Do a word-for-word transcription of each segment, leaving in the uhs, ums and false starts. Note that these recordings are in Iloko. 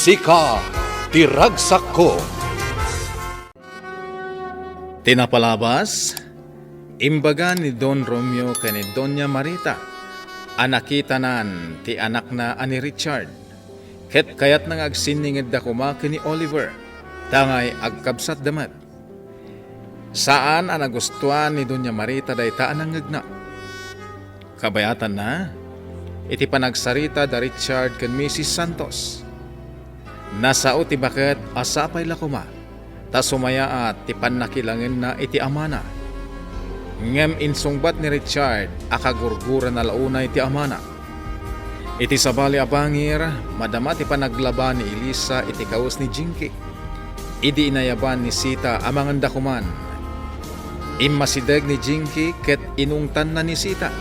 Sika ti ragsakko. Ti napalabas, imbaga ni Don Romeo ken ni Doña Marita a nakitanan ti anakna a ni Richard, ket kayatna nga agsinningedda koma ken ni Oliver, ta ngay agkabsatda met. Saan a nagustuan ni Doña Marita dayta a nangngegna. Kabayatanna, iti panagsarita da Richard ken Missus Santos, nasao ti baket a sapay la koma ta sumayaat ti pannakilangenna iti amana. Ngem insungbat ni Richard a kagurgurana la unay ti amana. Iti sabali a bangir, madama ti panaglaba ni Elisa iti kawes ni Jinky. Idi inayaban ni Sita a manganda koman, immasideg ni Jinky ket inungtanna ni Sita.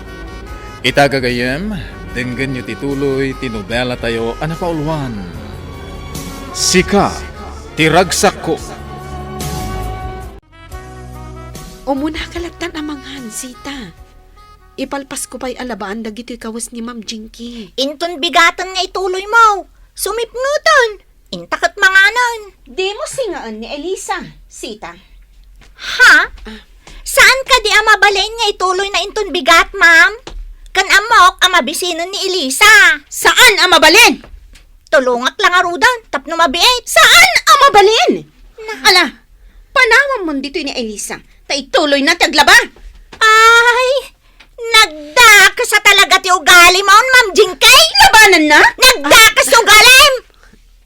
Ita gagayyem, denggenyo ti tuloy ti nobelatayo a napauluan, Sika ti Ragsakko. Umunaka lattan a mangan, Sita. Ipalpasko pay a labaan dagitoy kawes ni Ma'am Jinky. Inton bigaten nga ituloymo. Sumipngeten. Inta ket manganen. Dimo singaen ni Elisa, Sita. Ha? Ah. Saan kadi a mabalin nga ituloyna inton bigat, ma'am? Ken ammok a mabisinen ni Elisa. Saan a mabalin? Tulongak la ngaruden tapno mabiit. Saan a mabalin? Na- Ala, panawanmon ditoy ni Elisa, ta ituloyna ti aglaba. Ay, nagdakes a talaga ti ugalimon, Ma'am Jinky. Labananna? Nagdakes ti ugalim!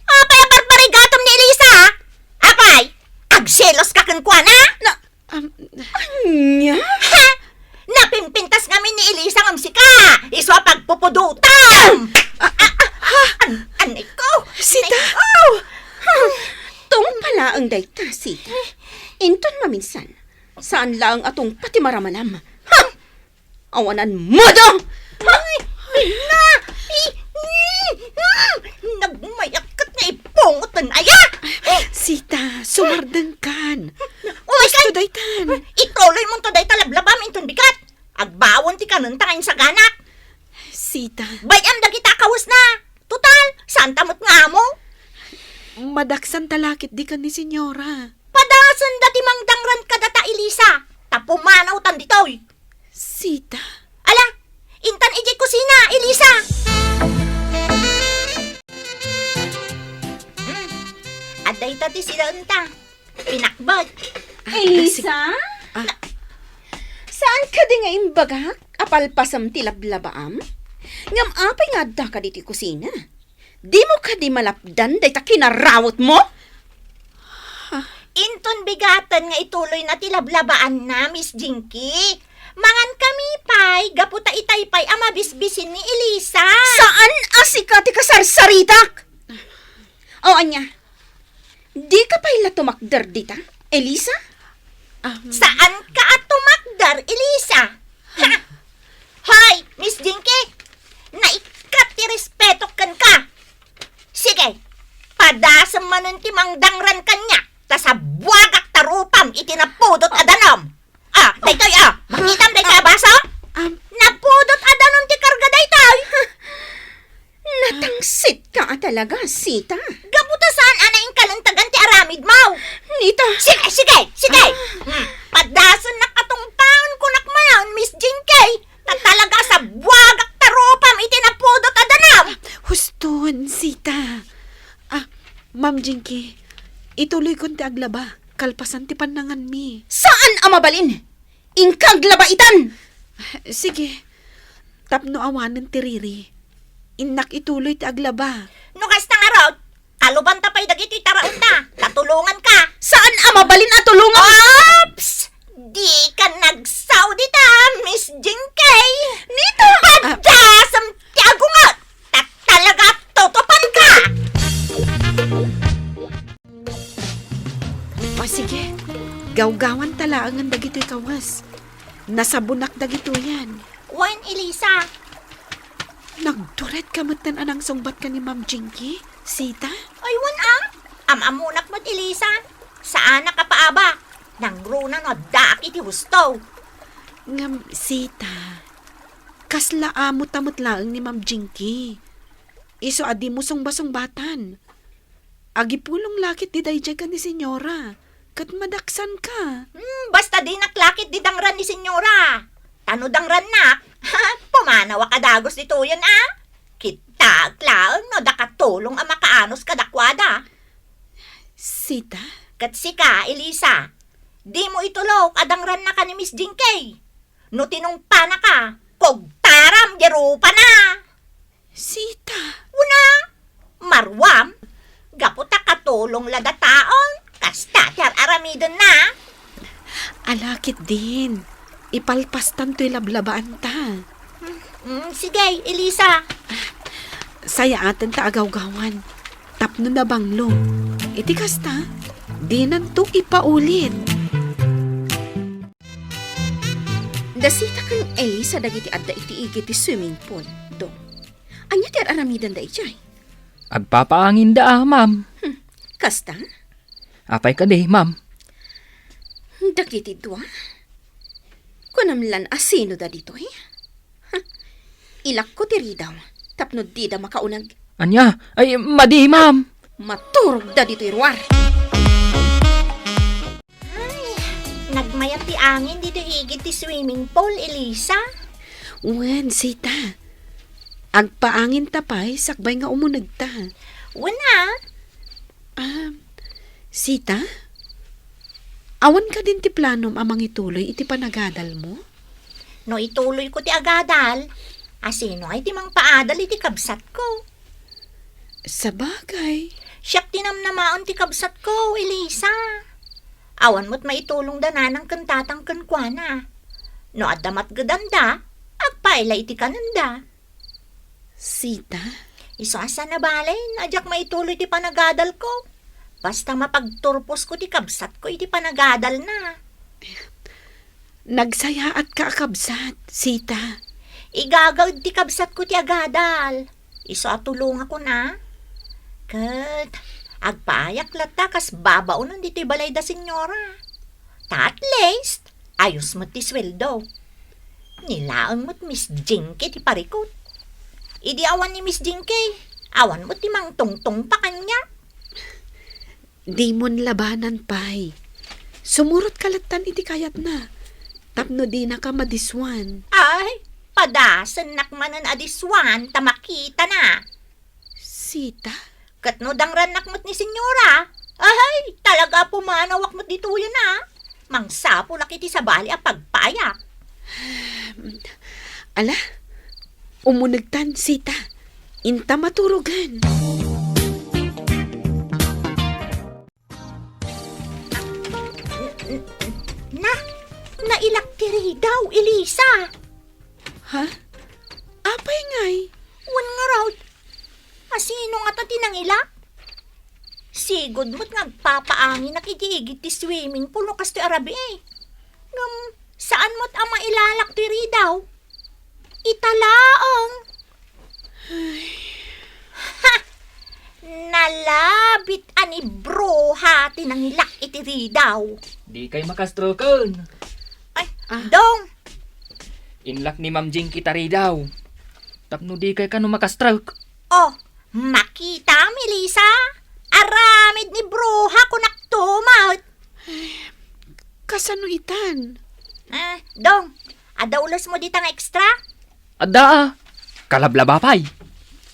Apay a barbarigatom ni Elisa, ha? Apay, agselos ka kenkuana? Na, um, ania? Ha? Napimpintas ngamin ni Elisa ngem sika, isu a pagpupudotam! Ah, ah, ah, ah. An-, anay ko! Sita! Anay ko! Tungpa laeng dayta, Sita. Inton maminsan, saan laeng a tungpa ti maramanam. Ha? Awanan modo! Ay, na! I-, mm, mm, nagmayak ket naipungot ti aya! Sita, sumardengkan. Umaykan! Husto daytan. Ituloymonto dayta lablabam inton bigat. Agbawon ti kanenta nga insaganak. Sita. Bay-am dagita a kawesna. Total, saanta met nga amo. Madaksanta la ketdi ken ni Senyora. Padasenda ti mangdangran kadata, Elisa. Ta pumanawtan ditoy. Sita. Ala, intan idiay kusina, Elisa! Hmm, adda ita ti silaenta. Pinakbet. Ah, Elisa? Ah. Saan kadi nga imbagak a palpasem ti lablabaam? Ngem apay nga addaka ditoy kusina? Dimo kadi malapdan dayta kinarawetmo? Inton bigaten nga ituloyna ti lablabaanna, Miss Jinky. Mangankami pay, gapu ta itay pay a mabisbisin ni Elisa. Saan a sika ti kasarsaritak? O, ania? Dika pay la tumakder dita, Elisa? Um, Saanka a tumakder, Elisa? Ha? Hoy, Miss Jinky! Naikkat ti respetok kenka! Sige, padasem manen ti mangdangran kaniak, ta sabuagak ta rupam iti napudot a danum! Ah, daytoy, ah! Makitam daytoy a baso? Um, Napudot a danum ti karga daytoy! Natangsit ka a talaga, Sita. Gapu ta saan a naingkalintegan ti aramidmo. Nita. Sige, sige, sige! Ah. Hmm, padasennak a tungpaon kunak manen, Miss Jinky. Ta talaga a sabuagak ta rupam iti napudot a danum. Huston, Sita. Ah, Ma'am Jinky, ituloykon ti aglaba, kalpasan ti pannanganmi. Saan a mabalin? Inka aglaba itan! Sige. Tapno awanen ti riri, innak ituloy ti aglaba. No kasta ngarud, kalubanta pay dagitoy taraonta, ta tulonganka. Saan a mabalin a tulongam? Oops! Dika nagsao dita, Miss Jinky! Nita! Padasem ti agunget! Ta talaga tutupanka! O, sige. Gawgawanta laengen dagitoy kawes. Nasabonak dagitoyan. Wen, Elisa. Nagduret ka metten a nangsungbat ken ni Ma'am Jinky, Sita? Ay, wen a. Am-ammonak met, Elisa. Saanak a paaba. Nangruna no addaak iti husto. Ngem, Sita, kasla amota met laeng ni Ma'am Jinky. Isu a dimo sungbasungbatan. Agipulong lakit di daydiay ken ni Senyora, ket madaksanka. Hmm, basta dinak lakit di dangran ni Senyora. Ta no dangrannak, pumanawak a dagus ditoyen a. Kitak laeng no adda katulong a makaanus kadakuada. Sita? Ket sika, Elisa, dimo itulok a dangrannaka ni Miss Jinky. No tinungpanaka, kugtaram di rupana. Sita. Una, maruam, gapu ta katulong la dataon, kasta ti ar-aramidenna. Ala ketdin, ipalpastan toy lablabaanta. Mm, sige, Elisa. Sayaaten ta agawgawan. Tapno nabanglo. Iti kasta, dinanto ipaulit. Da Sita ken Elisa dagiti adda iti igid ti swimming pool. Dong, ania ti ar-aramidenda idiay? Agpapaanginda a, ma'am. Hmm, kasta? Apay kadi, ma'am? Dagiti dua? Kunam lan a sino da ditoy? Ha? Ilakko ti ridaw, tapno dida makauneg. Ania? Ay, madi, ma'am. Maturog da ditoy ruar. Ay, nagmayat ti angin ditoy igid ti swimming pool, Elisa. Wen, Sita. Agpaangin ta pay sakbay nga umunegta. Wen a. Ah, Sita? Awan kadin ti planom a mangituloy iti panagadalmo? No ituloyko ti agadal, asino ay ti mangpaadal iti kabsatko? Sabagay. Siak ti namnamaen ti kabsatko, Elisa. Awan met maitulong da nanang ken tatang kenkuana. No adda matgedanda, agpaila iti kanenda. Sita? Isu a saan a bale no a diak maituloy ti panagadalko. Basta mapagturposko ti kabsatko iti panagadalna. Nagsayaatka a kabsat, Sita. Igagaed ti kabsatko ti agadal. Isu a tulongakon a. Ket agpaayak latta kas babaonen ditoy balay da senyora. Ta at least, ayos met ti sueldo. Ni laeng met Miss Jinky ti parikut. Idi awan ni Miss Jinky, awan met ti mangtungtungpa kaniak. Dimon labanan pay. Sumurotka lattan iti kayatna, tapno dinaka madiswan. Ay, padasennak manen a diswan ta makitana. Sita? Ket no dangrannak met ni senyora, ay, talaga a pumanawak met ditoyen a. Mangsapulak iti sabali a pagpayak. Ala, umunegtan, Sita. Inta maturogen. Na, nailak ti ridaw, Elisa. Ha? Apay ngay? Wen ngarud, asino ngata ti nangilak? Sigud met nga agpapaanginak iti igid ti swimming pool no kastoy a rabii. Ngem saan met a mailalak ti ridaw. Ita laeng. Ha! Nalabit a ni bruha ti nangilak iti ridaw. Dikay makastruken. Ay, Ah. Dong! Inlak ni Ma'am Jinky ta ridaw. Tapno dikay kano makastruk. Oh, makitam, Elisa? Aramid ni bruha, kunak tumet. Kasano itan? Ah, Dong, adda ulesmo dita nga extra? Adda, ah. Kalablaba pay.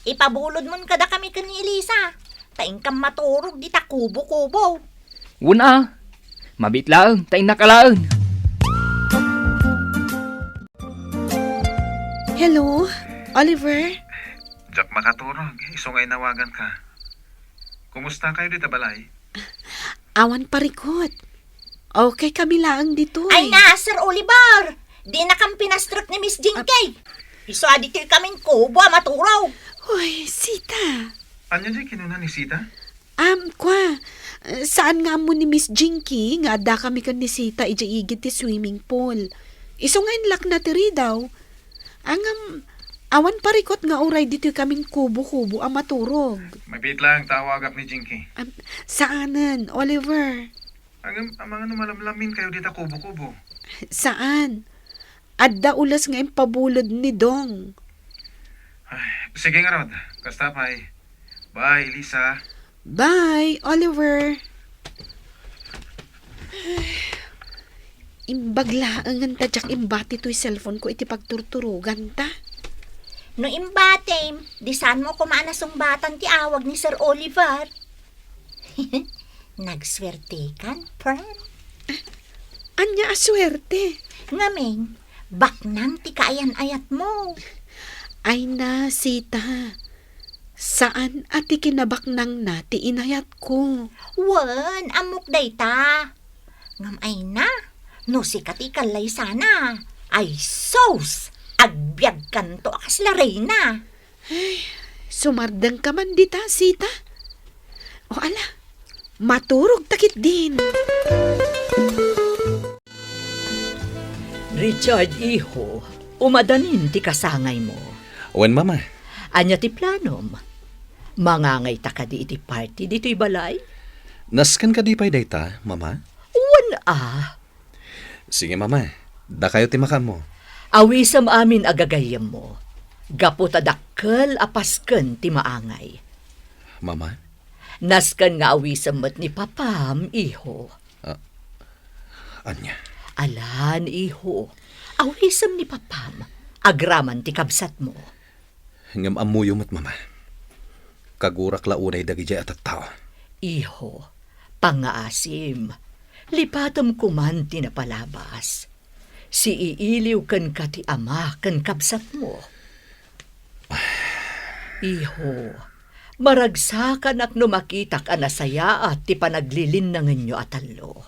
Ipabulodmon kadakami ken ni Elisa. Ta inkam maturog dita kubo-kubo. Wen a. Mabit laeng, ta innak alaen. Hello, Oliver? Diak makaturog, isu nga inawaganka. Kumusta kayo dita balay? Awan parikut. Okay kami laeng ditoy. Ay na, Sir Oliver! Dinakam pinastrek ni Miss Jinky. Isu a ditoy kamin kubo a maturog. Hoy, Sita. Anya di kinuna ni Sita? Am, kwa, saan nga ammo ni Miss Jinky nga adda kami ken ni Sita idiay igid ti swimming pool. Isu nga inlakna ti ridaw. Ngem, awan parikut nga uray ditoy kamin kubo-kubo a maturog. Mabit laeng ta awagak ni Jinky. Am, saanen, Oliver. Ngem, amangan no malamlamin kayo dita kubo-kubo. Saan. Adda ules nga impabulod ni Dong. Ay, sige ngarud. Kasta pay. Bye, Elisa. Bye, Oliver. Imbag laengen ta diak imbati toy cellphone ko iti pagturturoganta. No imbatim, di saan mo koma a nasungbatan ti awag ni Sir Oliver. Nagsuertekan, friend. Ania a suerte? Ngamin, baknang ti kaayan-ayatmo. Ay na, Sita. Saan a ti kinabaknangna ti inayatko. Wen, ammok dayta. Ngem ay na, no sika ti kallaysana. Ay sus! Agbiagkanto a kasla reyna. Ay, sumardengka man dita, Sita. O ala, maturogta ketdin. Richard, iho, umadanin ti kasangaymo. Wen, Mama. Ania ti planom? Mangangayta kadi iti party ditoy balay? Nasken kadi pay dayta, Mama? Wen a. Sige, Mama. Dakayo ti makaammo. Awisem amin a gagayyemmo. Gapu ta dakkel a pasken ti maangay. Mama? Nasken nga awisem met ni Papam, iho. Ah, ania? Alan, iho. Awisem ni Papam. Agraman ti kabsatmo. Ngem ammoyo met, Mama. Kagurak la unay dagidiay a tattao. Iho, pangngaasim. Lipatem koman ti napalabas. Siiiliw kenka ti ama ken kabsatmo. Iho, maragsakanak no makitak a nasayaat ti panaglilinnangenyo a tallo.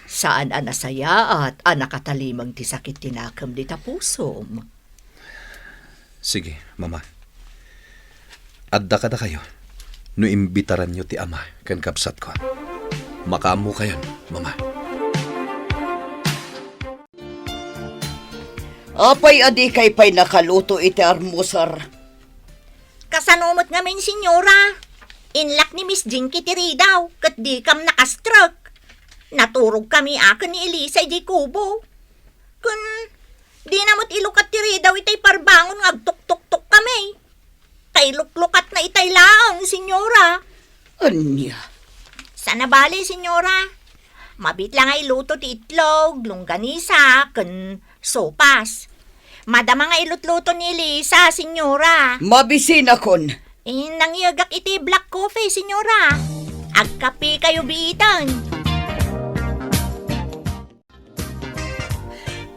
Saan a nasayaat a nakatalimeng ti sakit ti nakem dita pusom. Sige, Mama. Adda kadakayo no imbitaranyo ti ama ken kabsatko. Makaammokayon, Mama. Apay a dikay pay nakaluto iti armusar? Kasano met ngamin, Senyora? Inlak ni Miss Jinky ti ridaw, ket dikam nakastrek. Naturogkami a ken ni Elisa idiay kubo. Ken dina met ilukat ti ridaw itay parbangon nga agtuktuktokkami. Ta iluklukatna itay laeng, Senyora. Ania? Saan a bale, Senyora. Mabiit la nga iluto ti itlog, longganisa, ken sopas. Madama nga ilutluto ni Elisa, Senyora. Mabisinakon. Eh, nangyegak iti black coffee, Senyora. Agkapekayo biiten.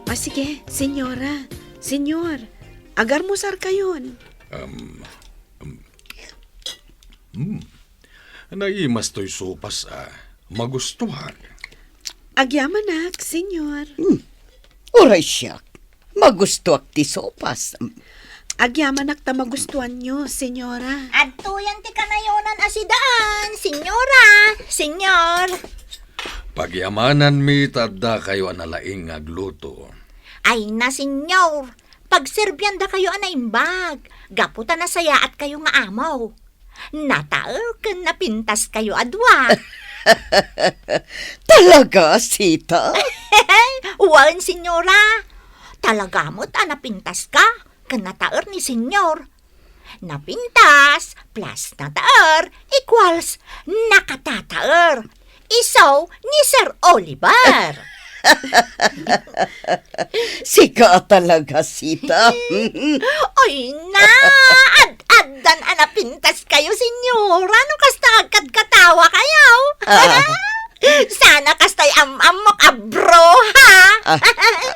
Ah, sige, Senyora. Senyor, agarmusarkayon. Um, um, hmm. Naimas toy sopas a magustuhan. Agyamanak, Senyor. Hmm. Uray siak. Magustuak ti sopas. Agyamanak ta magustuanyo, Senyora. Adtoyan ti kanayonan a sidaan, Senyora, Senyor. Pagyamananmi ta addakayo a nalaing nga agluto. Ay na, Senyor. Pagserbiandakayo a naimbag, gapu ta nasayaatkayo nga amo. Nataer ken napintaskayo a dua. Talaga, Sita? Wen, Senyora. Talaga met a napintaska ken nataer ni Senyor. Napintas plus nataer equals nakatataer. Isu ni Sir Oliver. Sika talaga, Sita. Ay na, ad-addan a napintaskayo, Senyora, no kasta agkadkatawakayo. Ah. Sana kastay am-ammok a bruha. Ah,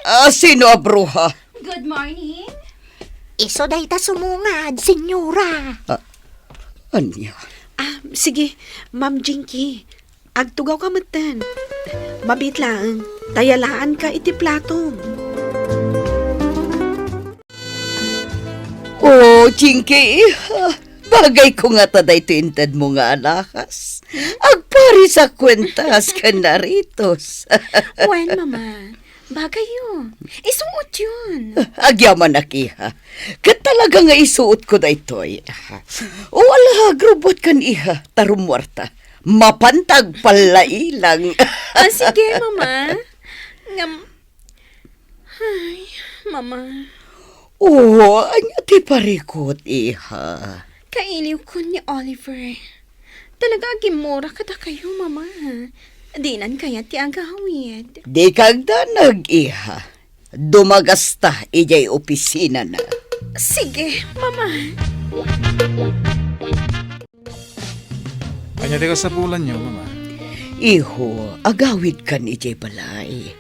ah, sino a bruha? Good morning. Isu dayta sumungad, Senyora. Ah, ania? Ah, sige, Ma'am Jinky. Agtugawka metten. Mabiit laeng, ta yalaanka iti platom. Oh, Jinky, iha, bagay ko ngata daytoy intedmo nga alahas. Agparis a kuentas ken naritos. Wen, Mama, bagayyo. Isuotyon. Agyamanak, iha. Ket talaga nga isuotko daytoy. O, ala, agrubbuatkan, iha, ta rummuarta. Mapanta agpallailang. Ah, sige, Mama. Ngem, ay, Mama. O, ania ti parikut, iha? Tailiwkon ni Oliver. Talaga agimmura kadakayo, Mama. Dinan kayat ti agawid. Dika agdanag, iha. Dumagasta idiay opisinana. Sige, Mama. Ania ti kasapulanyo, Mama? Iho, agawidkan idiay balay.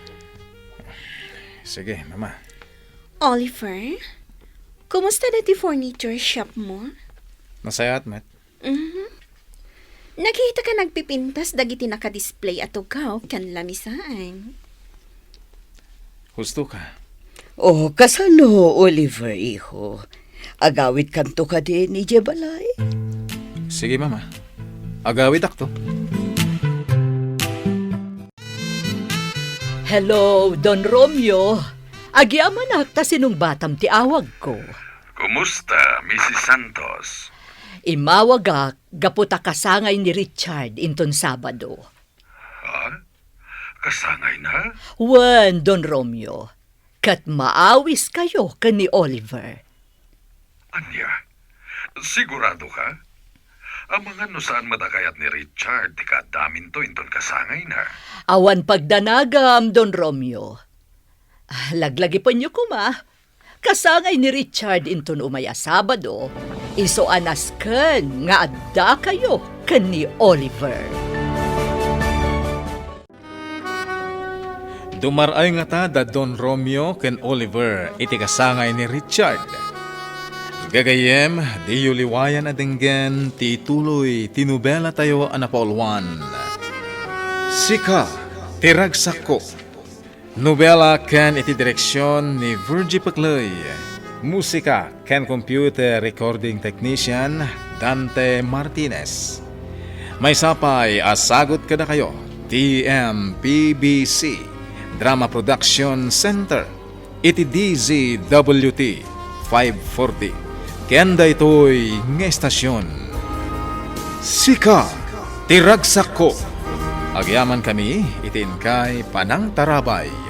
Sige, Mama. Oliver, kumusta daytoy furniture shop mo? Nasayaat met. Mhm. Nakitaka nagpipintas dagiti nakadisplay a tugaw ken lamisaan. Husto ka. Oh, kasano, Oliver, iho? Agawidkanto kadi idiay balay? Sige, Mama. Agawidakto. Hello, Don Romeo. Agyamanak ta sinungbatam ti awagko. Kumusta, Missus Santos? Imawagak gapu ta kasangay ni Richard inton Sabado. Ha? Kasangayna? Wen, Don Romeo. Ket maawiskayo ken ni Oliver. Ania? Sigurado ka? Amangan no saan met a kayat ni Richard ti kaaddaminto inton kasangayna. Awan pagdanagam, Don Romeo. Ah, laglagipenyo koma. Kasangay ni Richard inton umay a Sabado, isu a nasken nga addakayo ken ni Oliver. Dumar-ay ngata da Don Romeo ken Oliver iti kasangay ni Richard. Gagayyem, diyo liwayan a denggen ti ituloy ti nobelatayo a napauluan, Sika ti Ragsakko. Nobela ken iti direksion ni Virgie Pecley. Musika ken computer recording technician, Dante Martinez. Maysa pay a sagut kadakayo, T M P B C Drama Production Center, iti D Z W T five forty. Ken daytoy nga estasion, Sika ti Ragsakko. Agyamankami iti inkay panangtarabay.